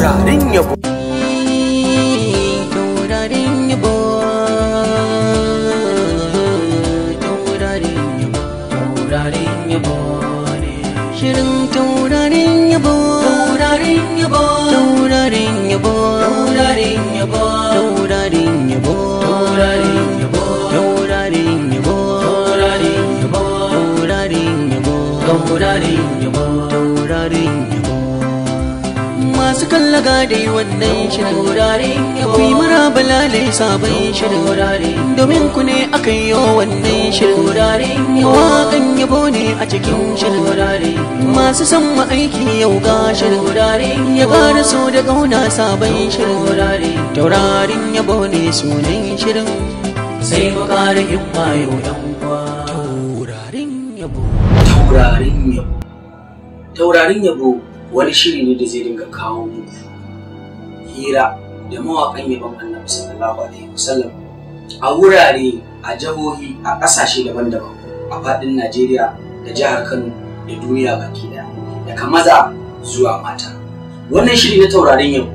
Taurarin yabo. Taurarin yabo. Taurarin yabo. Taurarin yabo ne. Shirin taurarin yabo. Taurarin yabo. Taurarin yabo. Taurarin yabo. Taurarin yabo. Taurarin yabo. Taurarin yabo. Taurarin yabo. Taurarin yabo. Taurarin yabo. Taurarin yabo. Masu kallaga dai wannan shirin taurarin yabo. Ku yi maraba lalai sabon shirin taurarin, domin ku ne aka yi wannan shirin taurarin yabo. Waƙan yabo ne a cikin shirin taurarin, masu son mu aiki yau ga shirin taurarin ya ƙara so da ƙauna sabon shirin taurarin. Taurarin yabo ne sunan shirin, sai mu ƙara himma yau yan uwa. Taurarin yabo. Taurarin yabo. Taurarin yabo wani shiri ne da zai dinga kawo muku hira da mawaƙan yabon Annabi sallallahu alaihi wasallam a wurare, a jihohi, a ƙasashe daban-daban a faɗin Najeriya da jihar Kano da duniya baki ɗaya, daga maza zuwa mata. Wannan shiri na taurarin yabo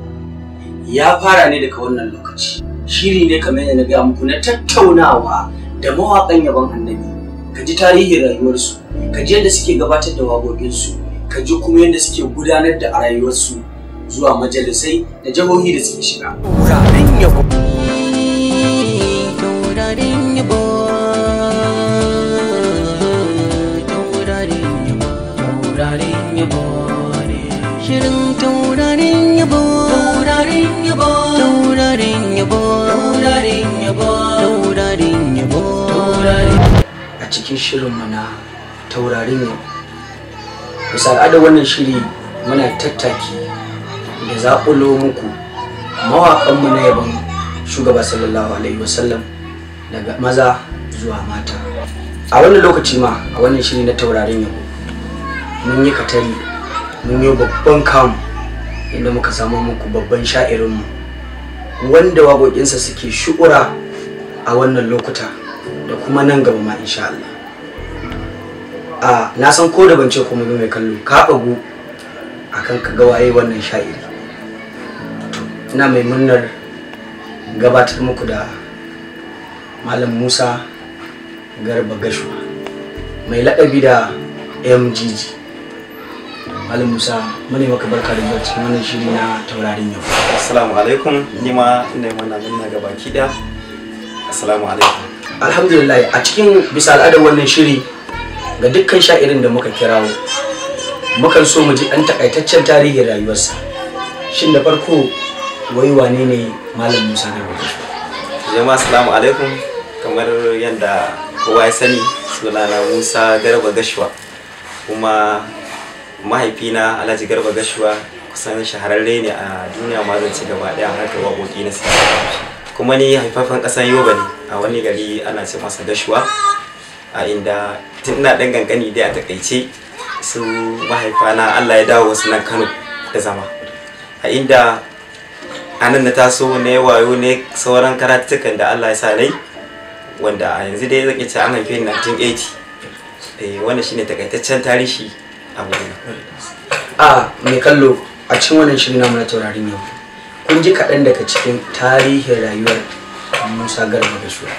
ya fara ne daga wannan lokaci. Shiri ne kamar yadda na gaya muku na tattaunawa da mawaƙan yabon Annabi. Ka ji tarihin rayuwarsu, ka ji yadda suke gabatar da waƙoƙinsu, ka ji kuma yadda suke gudanar da a rayuwarsu zuwa majalisai da jihohi da suke shiga. Taurarin yabo. Taurarin yabo. Taurarin yabo. Taurarin yabo ne. Shirin taurarin yabo. Taurarin yabo. Taurarin yabo. Taurarin yabo. Taurarin yabo. Taurarin. A cikin shirinmu na taurarin yabo. Bisa al'adar wannan shiri muna tattaki da zaƙulo muku mawaƙanmu na yabon shugaba sallallahu alaihi wasallam daga maza zuwa mata. A wannan lokaci ma a wannan shiri na taurarin yabo mun yi katari, mun yi babban kamu inda muka samu muku babban sha'irinmu wanda waƙoƙinsa suke shu'ura a wannan lokuta da kuma nan gaba ma insha Allah. A na san ko da ban ce komai ba mai kallo ka bagu akan ka ga waye wannan sha'iri. To ina mai murnar gabatar muku da Malam Musa Garba Gashuwa mai laƙabi da MGG. Malam Musa, mune maka barka da zuwa cikin wannan shiri na taurarin yau. Assalamu alaikum, ni ma ina yi mana murna ga baki ɗaya. Assalamu alaikum. Alhamdulillah, a cikin bisa al'adar wannan shiri ga dukkan sha'irin da muka kirawo mukan so mu ji ɗan takaitaccen tarihin rayuwarsa. Shin da farko wai wane ne Malam Musa Garba Gashuwa? Jama'a assalamu alaikum, kamar yadda kowa ya sani sunana Musa Garba Gashuwa, kuma mahaifina Alhaji Garba Gashuwa kusan shahararre ne a duniya ma zan ci gaba ɗaya harkar waƙoƙi na siyasa. Kuma ni haifafen ƙasar Yobe ne, a wani gari ana ce masa Gashuwa, a inda tun ina ɗan ƙanƙani dai a takaice su mahaifana Allah ya dawo wasu nan Kano da zama, a inda a nan na taso na yi wayo ne sauran karatukan da Allah ya sa nai, wanda a yanzu dai zan iya cewa an haife ni 1980. Wannan shine takaitaccen tarihi a wurina. A mai kallo a cikin wannan shiri namu na taurarin yau kun ji kaɗan daga cikin tarihin rayuwar Musa Garba Gashuwa.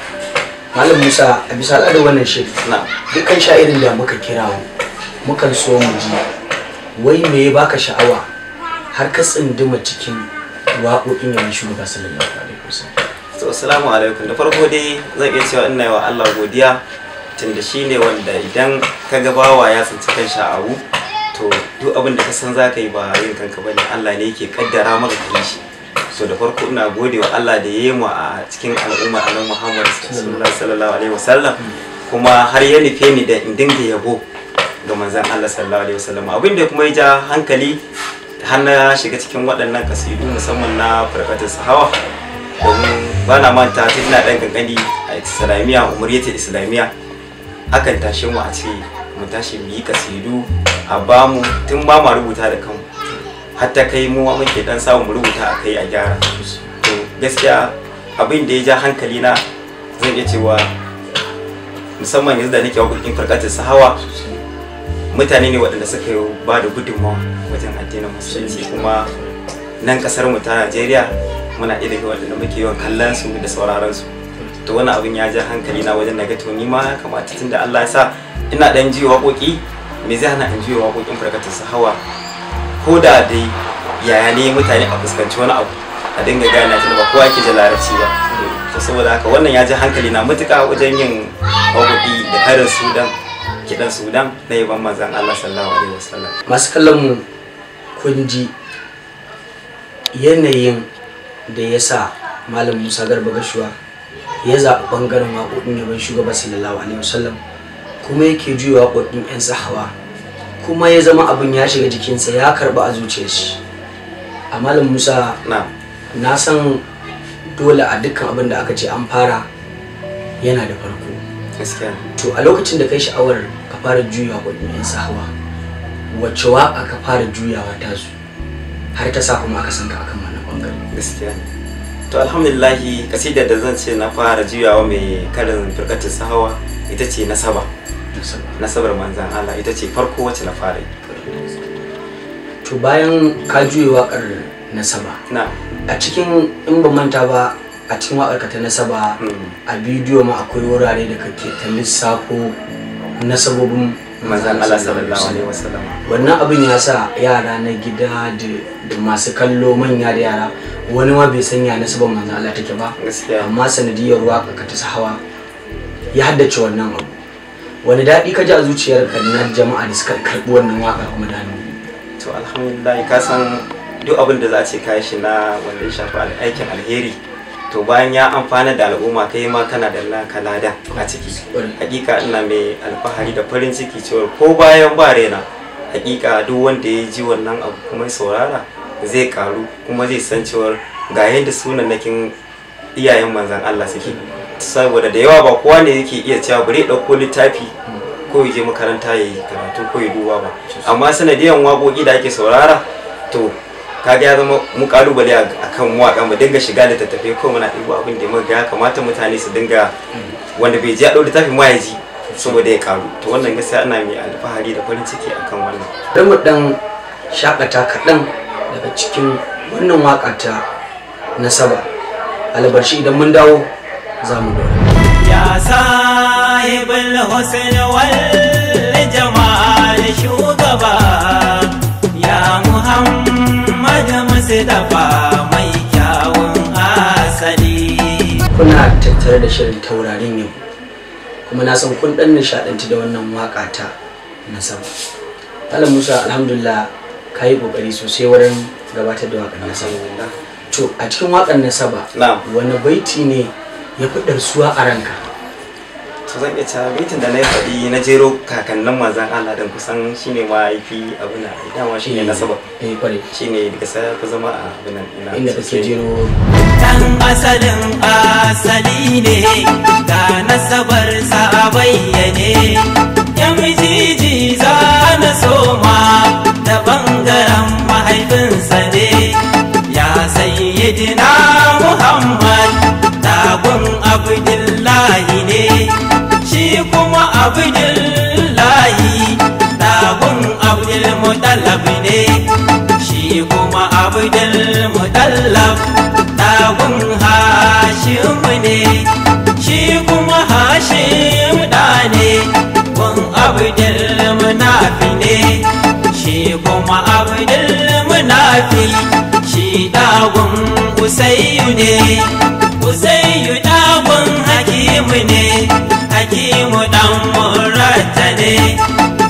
Malam Musa, a bisa al'adar wannan shiri Na. dukkan sha'irin da muka kirawo mukan so mu ji wai me ya baka sha'awa har ka tsinduma cikin waƙoƙin yabon shugaba sallallahu alaihi wasallam. So assalamu alaikum. Da farko dai zan iya cewa ina yi wa Allah godiya, tunda shi ne wanda idan ka ga bawa ya tsinci kanshi a abu, to duk abin da ka san za ka yi ba yin kanka bane, Allah ne yake kaddara maka ka yi shi. So da farko ina gode wa Allah da ya yi mu a cikin al'ummar Annabi Muhammad sallallahu alaihi wasallam, kuma har ya nufe ni da in dinga yabo ga manzon Allah sallallahu alaihi wasallam. Abin da kuma ya ja hankali har na shiga cikin waɗannan kasidu musamman na farkatin sahawa, domin ba na manta tun ina ɗan ƙanƙani a Islamiyya, Umuriyatul Islamiyya, akan tashe mu a ce mu tashi mu yi kasidu a bamu, tun ba ma rubuta da kanmu hatta kai mu ma muke dan samu mu rubuta a kai a gyara. To gaskiya abin da ya ja hankali na zan iya cewa musamman yanzu da nake waƙoƙin farkatin sahawa, mutane ne waɗanda suka yi ba da gudunmawa wajen addinin musulunci, kuma nan kasar mu ta Najeriya muna ɗaya daga wanda muke yawan kallon su da sauraron su. To wani abin ya ja hankali na wajen naga to ni ma ya kamata, tunda Allah ya sa ina dan ji waƙoƙi, me zai hana in ji waƙoƙin Firkatus Sahawa, ko da dai yaya ne mutane a fuskanci wani abu a dinga gane tunda ba kowa yake da larabci ba. To saboda haka wannan ya ja hankali na matuƙa wajen yin waƙoƙi da karin Sudan, kiɗan Sudan na yaban manzon Allah sallallahu alaihi wasallam. Masu kallon mu, kun ji yanayin da ya sa Malam Musa Garba Gashuwa ya zaɓi ɓangaren waƙoƙin yaban shugaba sallallahu alaihi wasallam, kuma yake juya waƙoƙin 'yan sahawa, kuma ya zama abin ya shiga jikinsa, ya karɓa a zuciyar shi. A Malam Musa, na san dole a dukkan abin da aka ce an fara yana da farko. Gaskiya. To a lokacin da kai sha'awar ka fara juya waƙoƙin 'yan sahawa, wacce waƙa ka fara juyawa ta su har ta sa kuma aka san ka akan wannan ɓangare? Gaskiya. To alhamdulillahi, kasidar da zan ce na fara juyawa mai karin Firkatus Sahawa ita ce Nasaba. Nasabar manzan Allah ita ce farko wacce na fara yi. To bayan ka juye waƙar Nasaba, a cikin, in ban manta ba, a cikin waƙar ka ta Nasaba a bidiyo ma akwai wurare da kake ta lissafo nasabobin manzan Allah sallallahu alaihi wasallam. Wannan abin ya sa yara na gida da masu kallo, manya da yara, wani ma bai sanya nasabar manzan Allah take ba, amma sanadiyar waƙar ka ta sahawa ya haddace wannan abu. Wani daɗi ka ji a zuciyarka na jama'a da suka karɓi wannan waƙa kuma da hannu? To alhamdulillah, ka san duk abin da za a ce ka shi na wanda ya shafi aikin alheri, to bayan ya amfana da al'umma, kai ma kana da naka ladan a ciki. Hakika ina mai alfahari da farin ciki cewa ko bayan ba raina, hakika duk wanda ya ji wannan abu kuma ya saurara zai karu, kuma zai san cewar ga yadda sunannakin iyayen manzan Allah suke. Saboda da yawa ba kowa ne yake iya cewa bari ya ɗauko littafi ko ya je makaranta ya yi karatu ko ya duba ba, amma sanadiyan waƙoƙi da ake saurara, to kaga ya zama mu kalubale akan mawaƙa mu dinga shiga littattafai ko muna ɗibo abin da muka ya kamata mutane su dinga, wanda bai ji a ɗau littafi ma ya ji saboda ya karu. To wannan gaskiya ana mai alfahari da farin ciki akan wannan. Bari mu ɗan shakata kaɗan daga cikin wannan waƙa ta Nasaba, albarshi idan mun dawo za mu dora. Ya sahibul husn wal jamal shugaba, ya Muhammad Mustafa mai kyawun asali. Kuna tattare da shirin Taurarin Yau, kuma na san kun dan nishadantu da wannan waka ta Nasaba. Malam Musa, alhamdulillah ka yi kokari sosai wurin gabatar da waƙar Nasaba. To a cikin waƙar Nasaba, wani baiti ne ya fi ɗarsuwa a ranka? To zan iya cewa baitin da na faɗi na jero kakannin manzan Allah din kusan shine ma yafi abin da dama shine Nasaba. Eh kwarai. Shine daga sai fi zama a abin nan ina. Inda kake jero dan asalin asali ne, ga nasabar sa a bayyane, yan mijiji za na soma da bangaren mahaifinsa ne, ya sayyidina Muhammad dagun Abdullahi ne, shi kuma Abdullahi dagun Abdulmutallab ne, shi kuma Abdulmutallab dagun Hashim ne, shi kuma Hashim da ne gun Abdulmunafi ne, shi kuma Abdulmunafi shi dagun Usayyu ne, Usayyu dagun Hakimu ne, Hakimu dan Murata ne,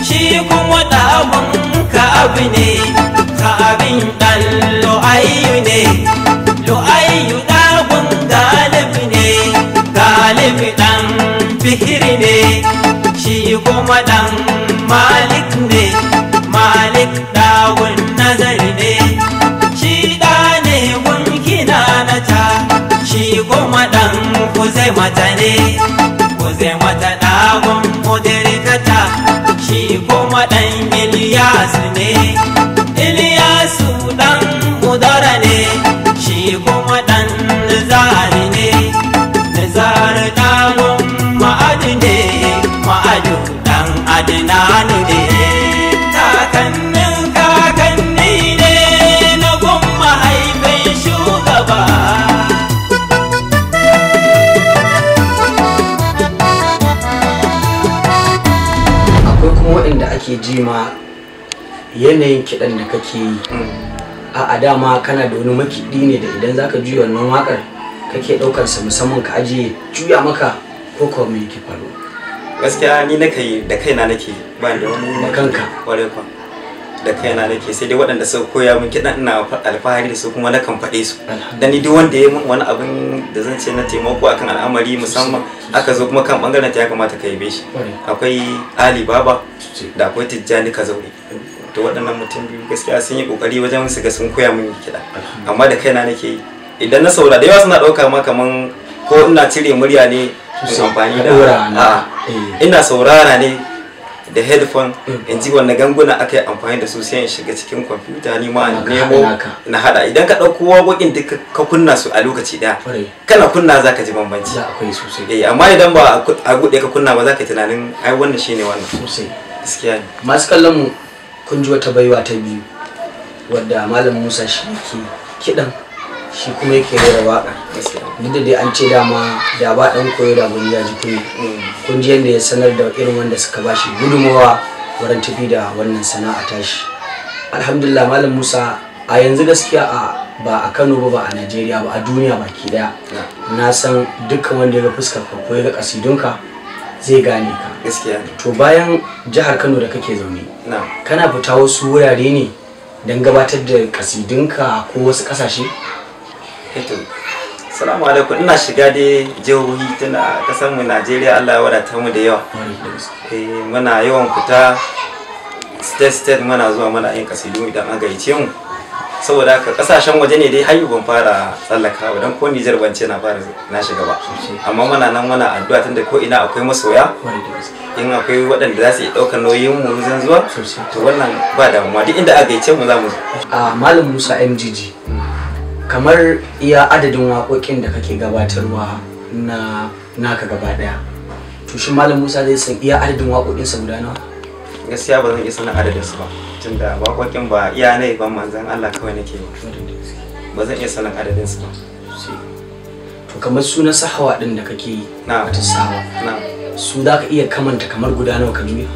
shi kuma dagun Ka'ab ne, Ka'abin dan Lu'ayyu ne, Lu'ayyu dagun Galib ne, Galib dan Fihri ne, shi kuma dan Malik ne, Malik dagun Nazar ne, shi da ne gun Kinanata, shi kuma dan Kuzaimata ne, Kuzaimata dagun Mudirkata, shi kuma dan Iliyasu ne, Iliyasu dan Mudara ne, shi kuma dan Nizari ne, Nizari dagun Ma'adu ne, Ma'adu dan Adnanu ne. Kakannin kakanni ne na gun mahaifi. nake ji ma yanayin kiɗan da kake yi, a dama kana da wani makiɗi ne da idan zaka juya wannan waƙar kake ɗaukar sa musamman ka ajiye juya maka, ko kuwa me yake faruwa? Gaskiya ni nake yi da kaina, nake ba da wani. Da kanka? Kwarai kwa, da kaina nake, sai dai waɗanda suka koya min kiɗan ina alfahari da su kuma nakan faɗe su. Dan ni duk wanda ya min wani abin da zan ce na taimako akan al'amari, musamman aka zo kuma kan bangaren ta, ya kamata ka yabe shi. Akwai Ali Baba da akwai Tijjani Kazaure. To waɗannan mutum biyu gaskiya sun yi kokari wajen su ga sun koya min kiɗa, amma da kaina nake yi. Idan na saurara, da yawa suna ɗauka ma kaman ko ina cire murya ne in amfani da, ina saurara ne da headphone in ji wanne ganguna aka yi amfani da su, sai in shiga cikin kwamfuta ni ma nemo na hada. Idan ka ɗauko waƙoƙin duk ka kunna su a lokaci ɗaya, kana kunna za ka ji bambanci. Za akwai sosai. Eh, amma idan ba a buɗe ka kunna ba, za ka yi tunanin ai wannan shine wannan. Sosai. Gaskiya ne. Masu kallon mu, kun ji wata baiwa ta biyu wadda Malam Musa shi yake kiɗan, shi kuma yake rera waƙa. Duk da dai an ce dama da ba ɗan koyo da gwani ya ji kunya. Kun ji yadda ya sanar da irin wanda suka ba shi gudunmawa wurin tafi da wannan sana'a tashi. Alhamdulillah, Malam Musa, a yanzu gaskiya a ba a Kano ba, ba a Najeriya ba, a duniya baki daya, na san dukkan wanda ya ga fuskar ka ko ya ga kasidunka zai gane ka. Gaskiya. To bayan jihar Kano da kake zaune, kana fita wasu wurare ne don gabatar da kasidunka ko wasu kasashe? Eto, salamu alaikum. Ina shiga dai jihohi, tana kasar mu Najeriya Allah ya wadata mu da yawa. Eh, muna yawan fita state state, muna zuwa muna yin kasidu idan an gayyace mu. Saboda haka kasashen waje ne dai har ban fara tsallaka ba, dan ko Nijar ban ce na fara na shiga ba. Amma muna nan muna addu'a, tunda ko ina akwai masoya. In akwai waɗanda za su iya ɗaukar nauyin mu wajen zuwa, to wannan ba damuwa, duk inda aka gayyace mu za mu zo. A Malam Musa MGG, kamar iya adadin waƙoƙin da kake gabatarwa na naka gaba ɗaya, to shi Malam Musa zai san iya adadin waƙoƙinsa guda nawa? Gaskiya ba zan iya sanin adadin su ba, tunda waƙoƙin ba iya na ban manzan Allah kawai nake ba, ba zan iya sanin adadin su ba. To kamar sunan sahawa ɗin da kake yi na wata sahawa, su za ka iya kamanta kamar guda nawa ka juya?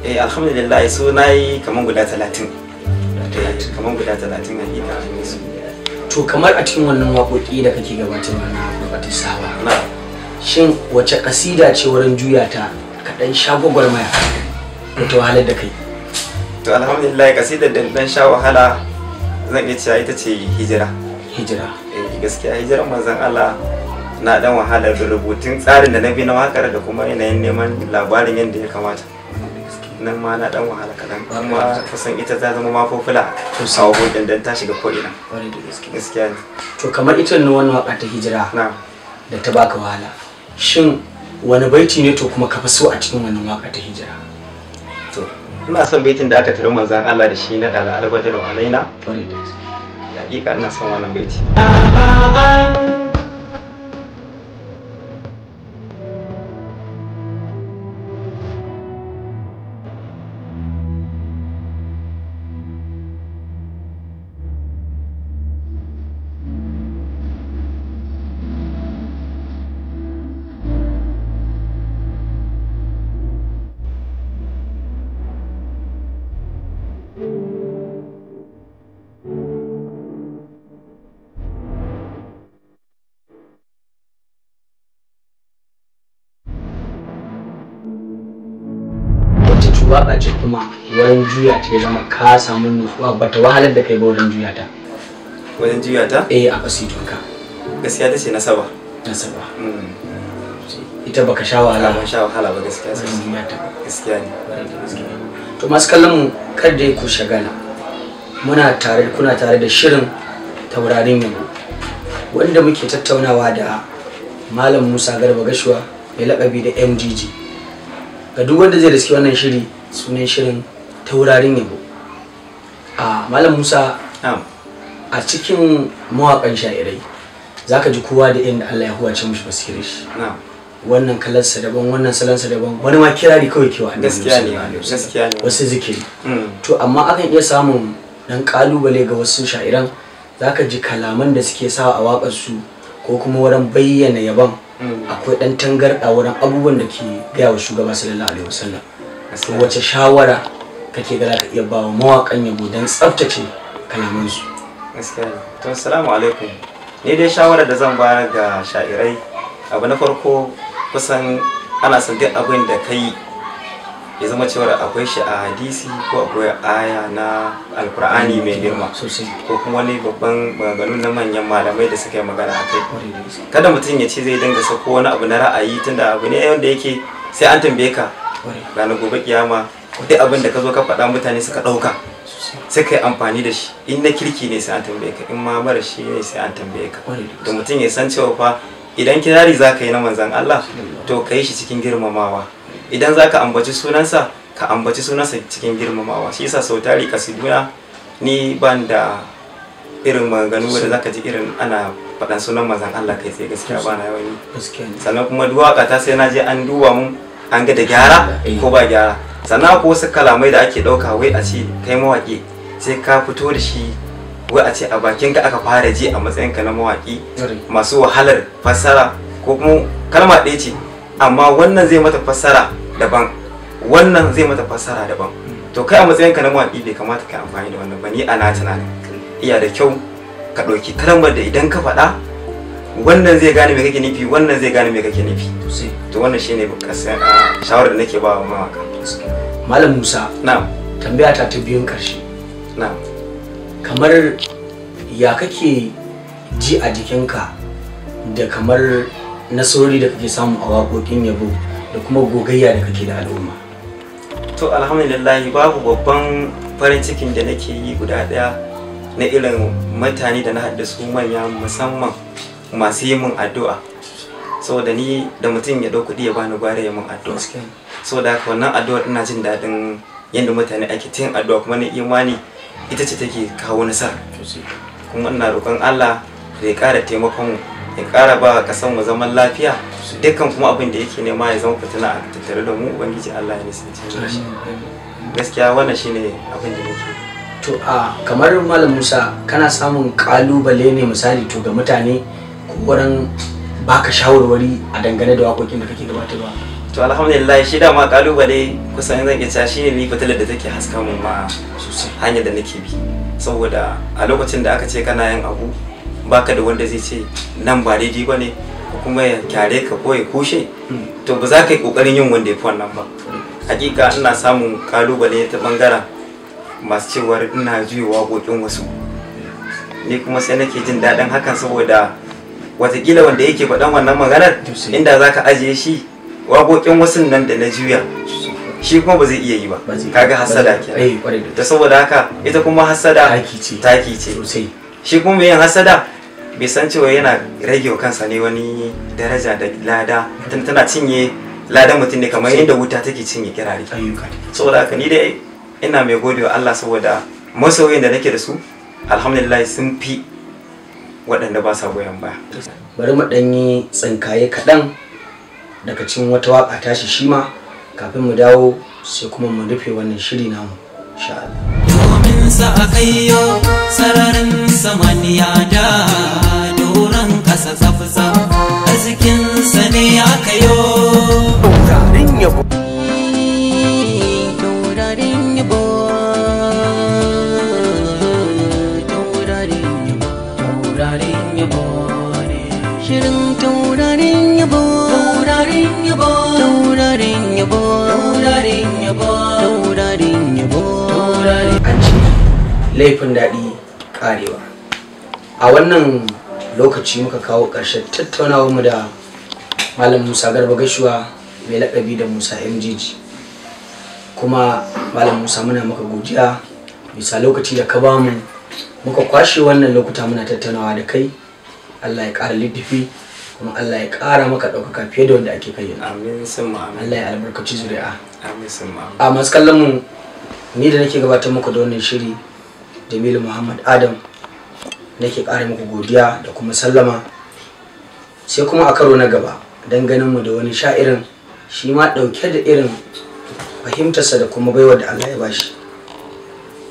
Eh, alhamdulillah, su na yi kamar guda 30, kamar guda 30 hakika an yi su. To kamar a cikin wannan waƙoƙi da kake gabatarwa na Bukatu Sawa, shin wace kasida ce wurin juya ta kaɗan sha gwagwarmaya wata wahalar da kai? To alhamdulillah, kasidar da dan sha wahala zan iya cewa ita ce Hijira. Hijira. Eh, gaskiya hijiran manzon Allah na dan wahalar rubutun tsarin da na bi na wakar da kuma yanayin neman labarin yadda ya kamata. Nan ma na dan wahala kaɗan, kuma kusan ita ta zama ma fofula a wakokin dan ta shiga ko'ina. Gaskiya ne. To kamar ita ne wannan waka ta Hijira da ta baka wahala, shin wani baiti ne to kuma ka fi so a cikin wannan waka ta Hijira? To ina son baitin da aka tari manzon Allah da shi na dala albadar alaina. Hakika ina son wannan baiti. Waka ce kuma wurin juya ta ya zama ka samu nutsuwa, bata wahalar da kai ba wurin juya ta? Wajen juya ta? Eh, a kasidunka. Gaskiya ta ce Nasaba. Nasaba. Ita baka sha wahala ba? Ban sha wahala ba gaskiya sosai. Juya ta. Gaskiya ne. To masu kallon mu, kar dai ku shagala. Muna tare, kuna tare da shirin Taurarin Yabo, wanda muke tattaunawa da Malam Musa Garba Gashuwa mai lakabi da MGG. Ga duk wanda zai riski wannan shiri, sunan shirin Taurarin Yabo. A Malam Musa, a cikin mawaƙan sha'irai zaka ji kowa da inda Allah ya huwace mishi basirar shi. Wannan kalarsa daban, wannan salansa daban, wani ma kirari kawai kewa annabi. Gaskiya ne, gaskiya ne. Wasu zikiri. To amma akan iya samun dan kalubale ga wasu sha'iran, zaka ji kalaman da suke sawa a waƙar su ko kuma wurin bayyana yaban akwai dan tangarɗa wurin abubuwan da ke gaya wa shugaba sallallahu alaihi wasallam. To wace shawara kake ga ka iya ba wa mawaƙan yabo don tsaftace kalamansu? Gaskiya ne. To assalamu alaikum. Ni dai shawarar da zan bayar ga sha'irai, abu na farko kusan ana son duk abin da kai ya zama cewa akwai shi a hadisi ko akwai aya na alkur'ani mai girma sosai, ko kuma wani babban maganganu na manyan malamai da suka yi magana a kai. Kada mutum ya ce zai dinga sako wani abu na ra'ayi, tunda abu ne wanda yake sai an tambaye ka ranar gobe kiyama. Duk abin da ka zo ka faɗa mutane suka ɗauka sai ka yi amfani da shi, in na kirki ne sai an tambaye ka, in ma mara shi ne sai an tambaye ka. Da mutum ya san cewa fa idan kirari za ka yi na manzon Allah to ka yi shi cikin girmamawa, idan za ka ambaci sunansa ka ambaci sunansa cikin girmamawa. Shi yasa sau tari kasiduna ni ban da irin maganganu da zaka ji irin ana faɗan sunan manzon Allah kai tsaye, gaskiya ba na yawan yi. Sannan kuma duk waka ta sai na je an duba mun an ga da gyara ko ba gyara. Sannan akwai wasu kalamai da ake ɗauka wai a ce kai mawaƙi sai ka fito da shi, wai a ce a bakinka aka fara ji a matsayinka na mawaƙi, masu wahalar fassara, ko kuma kalma ɗaya ce amma wannan zai mata fassara daban, wannan zai mata fassara daban. To kai a matsayinka na mawaƙi bai kamata ka amfani da wannan ba. Ni ana tunanin iya da kyau ka ɗauki kalmar da idan ka faɗa wannan zai gane me kake nufi, wannan zai gane me kake nufi. To wannan shine shawarar da nake ba wa mawaka. Malam Musa, na'am, tambaya ta ta biyun karshe. Na'am. Kamar ya kake ji a jikinka da kamar nasarori da kake samu a waƙoƙin yabo da kuma gogayya da kake da al'umma? To alhamdulillah, babu babban farin cikin da nake yi guda ɗaya na irin mutane da na haɗu su manya, musamman masu yi min addu'a. Saboda ni da mutum ya ɗau kuɗi ya bani gwara ya min addu'a. Saboda haka wannan addu'ar ina jin daɗin yadda mutane ake ta yin addu'a, kuma na imani ita ce take kawo nasara. Kuma ina roƙon Allah da ya ƙara taimakon mu, ya ƙara ba ƙasar mu zaman lafiya, dukkan kuma abin da yake nema ya zama fitina a tattare da mu, ubangiji Allah ya nisance mu shi. Gaskiya wannan shine abin da nake. To a kamar Malam Musa, kana samun kalubale ne misali to ga mutane ko wurin baka shawarwari a dangane da waƙoƙin da kake gabatarwa? To alhamdulillah, shi dama kalubale kusan zan iya cewa shine ni fitilar da take haska mun ma hanyar da nake bi. Saboda a lokacin da aka ce kana yin abu baka da wanda zai ce nan ba daidai ba ne ko kuma ya kyare ka ko ya kushe, to ba za ka yi kokarin yin wanda ya fi wannan ba. Hakika ina samun kalubale ta bangaren masu cewar ina juya waƙoƙin wasu, ni kuma sai nake jin daɗin hakan, saboda watakila wanda yake faɗan wannan maganar inda za ka ajiye shi waƙoƙin wasu nan da na juya shi kuma ba zai iya yi ba. Kaga hasada kenan. To saboda haka ita kuma hasada taki ce. Shi kuma mai yin hasada bai san cewa yana rage wa kansa ne wani daraja da lada, tana cinye ladan mutum ne kamar yadda wuta take cinye kirare. Saboda haka ni dai ina mai gode wa Allah saboda masoyin da nake da su alhamdulillah sun fi waɗanda ba sa goyon baya. Bari mu ɗan yi tsinkaye kaɗan daga cikin wata waƙa tashi shi ma kafin mu dawo sai kuma mu rufe wannan shiri namu insha Allah. Domin sa akayyo sararin samaniya da doron kasa tsaf-tsaf, arzikin sa ne aka yo. Taurarin yabo. Taurarin yabo. Taurarin yabo. Taurarin yabo ne. Shirin taurarin yabo. Taurarin yabo. Taurarin yabo. Taurarin yabo. Taurarin yabo. An ce laifin daɗi ƙarewa. A wannan lokaci muka kawo ƙarshen tattaunawar mu da Malam Musa Garba Gashuwa mai laƙabi da Musa MGG. Kuma Malam Musa muna maka godiya bisa lokaci da ka bamu muka kwashe wannan lokuta muna tattaunawa da kai. Allah ya ƙara liddifi kuma Allah ya ƙara maka ɗaukaka fiye da wanda ake kai yanzu. Amin summa amin. Allah ya albarkaci zuri'a. Amin summa amin. A masu kallon mu, ni da nake gabatar muku da wannan shiri Jamilu Muhammad Adam nake ƙara muku godiya da kuma sallama, sai kuma a karo na gaba don ganin mu da wani sha'irin shi ma ɗauke da irin fahimtarsa da kuma baiwar da Allah ya bashi.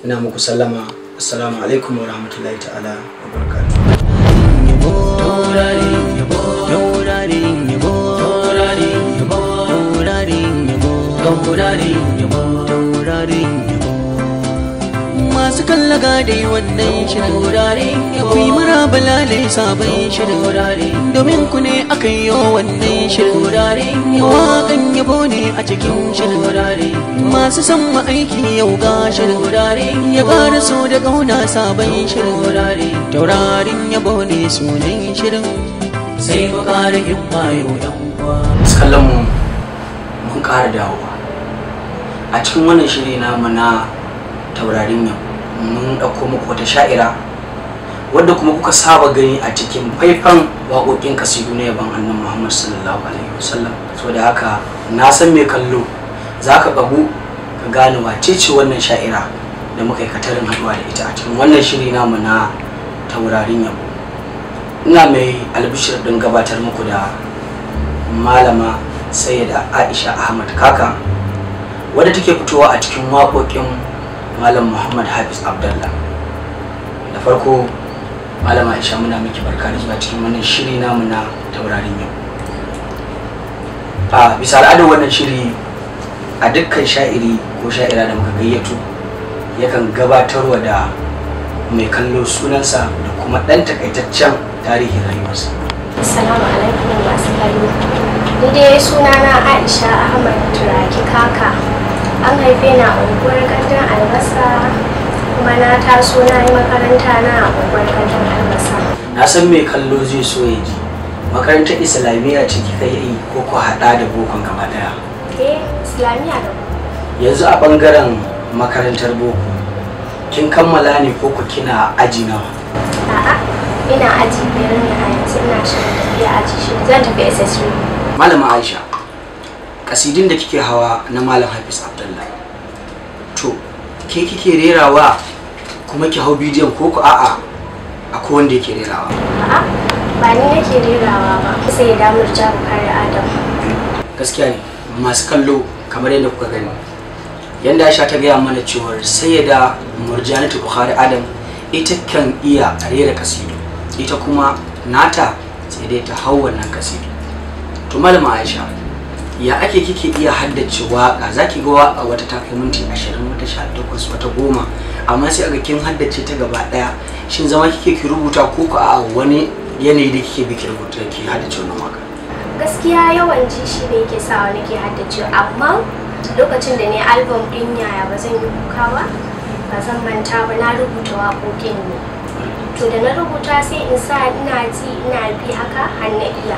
Ina muku sallama, assalamu alaikum wa rahmatullahi ta'ala wa barakatuh. Taurarin yabo, taurarin yabo, taurarin yabo, taurarin yabo, taurarin yabo, taurarin yabo. Masu kallaga dai wannan shirin taurarin yabo. Ku yi maraba lale sabon shirin taurarin, domin ku ne aka yi wannan shirin taurarin yabo. Waƙan yabo ne a cikin shirin taurarin, masu son mu aiki yau ga shirin taurarin ya ƙara so da ƙauna sabon shirin taurarin. Taurarin yabo ne sunan shirin, sai mu ƙara himma yau yan uwa. Kallon mu mun ƙara dawowa a cikin wannan shiri namu na taurarin yau. Mun ɗauko muku wata sha'ira wadda kuma kuka saba gani a cikin faifan waƙoƙin kasidu na yaban annabi Muhammad sallallahu alaihi wasallam. Saboda haka na san mai kallo za ka ƙagu ka gane wace ce wannan sha'ira da muka yi katarin haɗuwa da ita a cikin wannan shiri namu na taurarin yabo. Ina mai albishir ɗin gabatar muku da Malama Sayyida Aisha Ahmad Kaka, wadda take fitowa a cikin waƙoƙin Malam Muhammad Hafiz Abdallah. Da farko Malama Aisha, muna miki barka da zuwa cikin wannan shiri namu na taurarin yau. A bisa al'adar wannan shiri, a dukkan sha'iri ko sha'ira da muka gayyato yakan gabatarwa da mai kallo sunansa da kuma ɗan takaitaccen tarihin rayuwarsa. Assalamu alaikum masu kallo. Ni dai sunana Aisha Ahmad Turaki Kaka. An haife ni a unguwar Gandun Albasa, kuma na taso na yi makaranta na a unguwar Gandun Albasa. Na san mai kallo zai so ya ji, makarantar islamiyya ce kika yi ko ku haɗa da bokon gaba ɗaya? Eh, Islamiyya da boko. Yanzu a ɓangaren makarantar boko kin kammala ne ko ku kina aji nawa? A'a, ina aji 5 ne a yanzu, ina shirin tafiya aji 6, zan tafi SS3. Malama Aisha, kasidin da kike hawa na Malam Hafiz Abdallah, to ke kike rerawa kuma ki hau bidiyon ko ku a'a akwai wanda yake rerawa? A'a, ba ni nake rerawa ba, sai ya damar Bukari Adam. Gaskiya ne masu kallo, kamar yadda kuka gani yanda Aisha ta gaya mana cewar Sayyida Murjanatu Bukhari Adam ita kan iya rera kasidu, ita kuma nata sai dai ta hau wannan kasidu. To Malama Aisha, ya ake kike iya haddace waka? Zaki ga waka wata ta kai minti 20, wata 18, wata 10, amma sai aga kin haddace ta gaba daya. Shin zama kike ki rubuta ko ku a wani yanayi da kike bi ki rubuta ki haddace wannan waka? Gaskiya yawan ji shi ne yake sawa nake haddace, amma lokacin da ne album din Yaya Ba Zan Yi Kuka Ba, ba zan manta ba, na rubuta waƙoƙin ne. To da na rubuta sai in sa ina ji ina bi haka har na iya.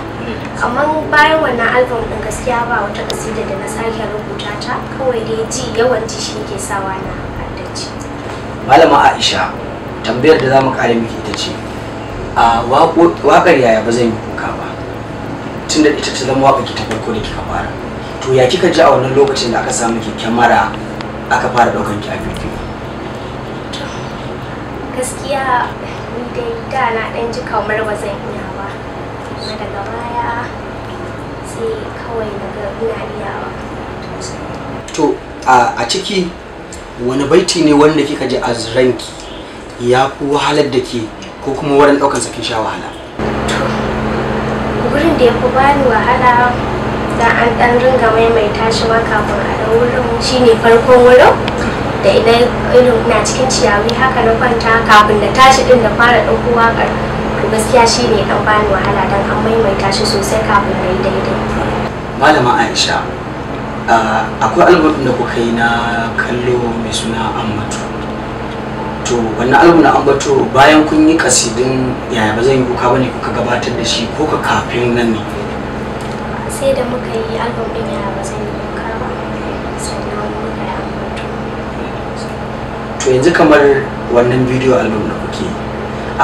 Amma bayan wannan album din gaskiya ba wata kasida da na sake rubuta ta, kawai dai ji yawan ji shi ke sawa na haddace. Malama Aisha, tambayar da zamu kare miki ita ce, a waƙar Yaya Ba Zan Yi Kuka Ba, tunda ita ta zama waƙar ki ta farko da kika fara, to ya kika ji a wannan lokacin da aka samu ki kyamara aka fara ɗaukan ki a bidiyo? Gaskiya ni dai da na ɗan ji kamar ba zan iya ba, amma daga baya sai kawai na ga ina iyawa. To a ciki wani baiti ne wanda kika ji a ranki ya fi wahalar da ke, ko kuma wurin ɗaukar sa kin sha wahala? To wurin da ya fi bani wahala da an ɗan ringa maimaita shi ma kafin a ɗau wurin, shine farkon wurin da idan irin ina cikin ciyawi haka na kwanta kafin na tashi din na fara ɗauko waƙar. To gaskiya shine ɗan bani wahala dan an maimaita shi sosai kafin na yi daidai. Malama Aisha, akwai album da kuka yi na kallo mai suna Ambato. To wannan album na Ambato, bayan kun yi kasidin Yaya Ba Zan Yi Kuka Bane kuka gabatar da shi ko ka kafin nan ne? Sai da muka yi album ɗin Yaya Ba Zan Yi Kuka Ba sannan muka yi Ambato. To yanzu kamar wannan bidiyo album da kuke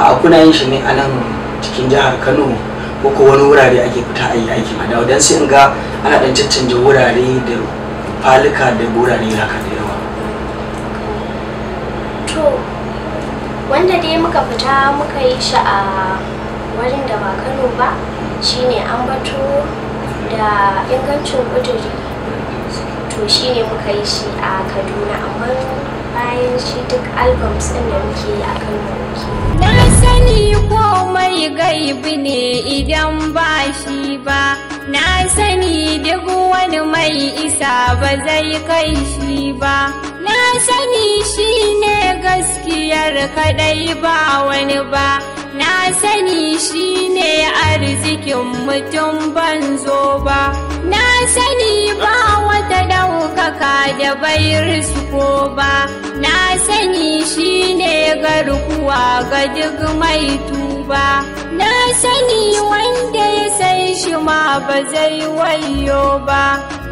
a kuna yin shi ne a nan cikin jihar Kano ko ko wani wurare ake fita a yi aikin a dawo? Dan sai in ga ana dan caccanja wurare da falika da wurare haka da yawa. To wanda dai muka fita muka yi shi a wurin da ba Kano ba shine Ambato da Ingancin Kuduri. To shine muka yi shi a Kaduna, amma bayan shi duk albums ɗin da muke yi a Kano muke. Na sani komai gaibi ne idan ba shi ba, na sani duk wani mai isa ba zai kai shi ba. Na Na sani shine gaskiyar kadai ba wani ba. Na sani shine arzikin mutum ban zo ba. Na sani ba wata ɗaukaka da bai risko ba. Na sani shine garkuwa ga duk mai tuba. Na sani wanda ya san shi ma ba zai wayo ba.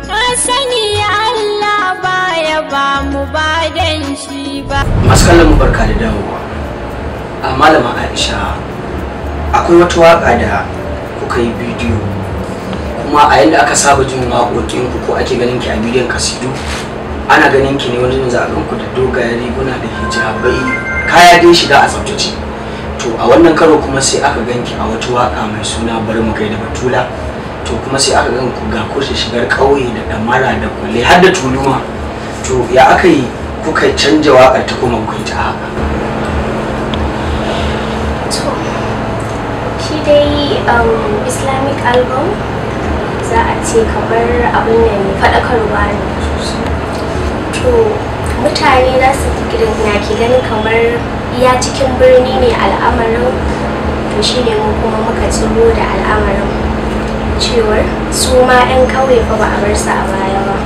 Na sani Allah baya ba mu ba dan shi ba. Masu kallon mu barka da dawowa. A Malama Aisha, akwai wata waka da kuka yi bidiyo, kuma a yanda aka saba jin waƙoƙin ku ko ake ganin ki a bidiyon kasidu, ana ganin ki ne wani za a gan ku da dogayen riguna da hijabai, kaya dai shiga a tsaftace. To a wannan karo kuma sai aka gan ki a wata waka mai suna Bari Mu Gaida Batula. To kuma sai aka gan ku ga kushe shigar ƙauye da ɗamara da kwalle har da tuluma. To ya aka yi kuka canja waƙar ta koma kuka yi ta haka? To, shi dai Islamic album za a ce kamar abin nan ne, faɗakarwa ne. To, mutane za su na ke ganin kamar iya cikin birni ne al'amarin. To shi ne mu kuma muka tsiro da al'amarin cewar su ma 'yan kauye fa ba a bar su a baya ba.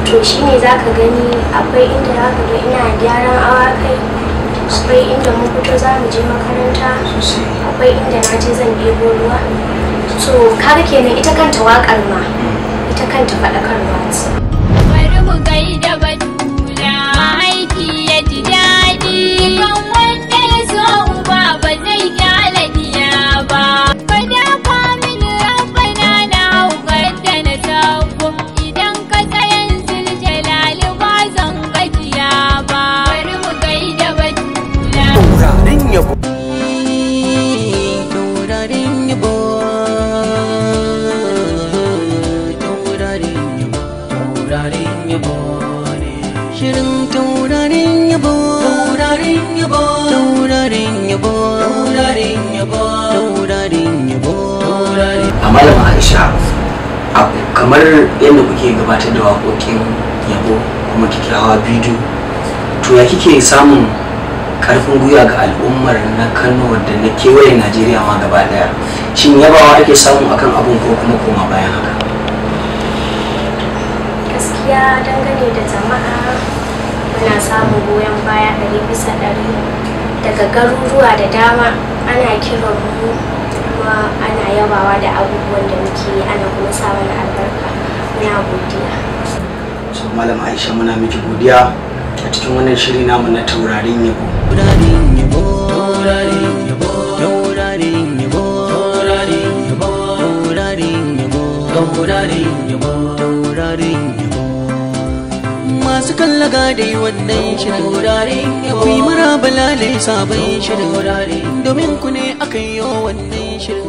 To shi ne za ka gani akwai inda za ka ga ina gyaran awakai, akwai inda mun fito za mu je makaranta, akwai inda na je zan ɗebo ruwa. So kaga kenan ita kanta waƙar ma ita kanta faɗakarwa ce. Bari mu gaida Batula, aiki ya ji daɗi. Kan wanda ya so uba ba zai kyale diya ba. Fada mini rabbana na haukar da na sauko. Idan ka tsayan zuljalali ba zan gajiya ba. Bari mu gaida Batula. Taurarin yabo. Taurarin yabo. Taurarin yabo. Taurarin yabo ne. Shirin taurarin yabo. Taurarin yabo. Taurarin yabo. Taurarin yabo. Taurarin yabo. Taurarin. A Malama Aisha, kamar yadda kuke gabatar da waƙoƙin yabo kuma kike hawa bidiyo, to ya kike samun karfin gwiwa ga al'ummar na Kano da na kewayen Najeriya ma gaba daya? Shin yabawa ake samu akan abun ko kuma koma bayan haka? Gaskiya dangane da jama'a muna samun goyon baya 100% daga garuruwa da dama. Ana kiran mu kuma ana yabawa da abubuwan da muke yi, ana kuma sa mana albarka. Muna godiya. So Malama Aisha, muna miki godiya a cikin wannan shiri namu na taurarin yabo. Taurarin yabo. Taurarin yabo. Taurarin yabo. Taurarin yabo. Taurarin yabo. Taurarin yabo. Taurarin yabo. Masu kallaga dai wannan shirin taurarin yabo. Ku yi maraba lalai sabon shirin domin ku ne aka yi wannan shirin.